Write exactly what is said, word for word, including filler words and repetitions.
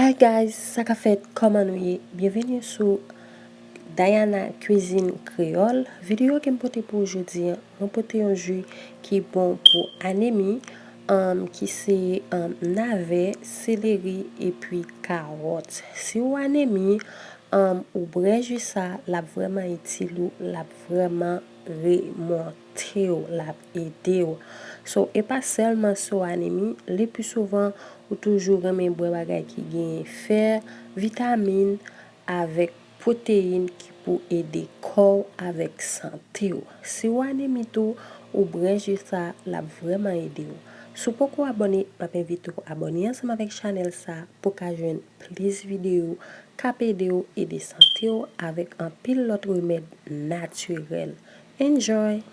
Hi guys, sa k ap fèt, kòman nou ye? Byenveni sou Diana Cuisine Créole. Videyo ke m pote pou ou jodi a, mwen pote yon ji ki bon pou anemi, um, ki se um, navè, seleri epi kawòt. Si w anemi, um, ou bwè ji sa, l ap vrèman itil ou, l ap vrèman remonte w, l ap ede w. So, e pa sèlman si w anemi, le pli souvan, ou toujou renmen bwè bagay ki genyen fè, vitamin, avèk pwoteyin ki pou ede kò w avèk sante w. Si w anemi tou, ou bwè ji sa, l ap vrèman ede w. Si w poko abòne, m ap envite w abòne ansanm avèk chanèl sa pou w ka jwenn plis videyo k ap ede w ede sante w avèk anpil lòt remèd natirèl. Enjoy!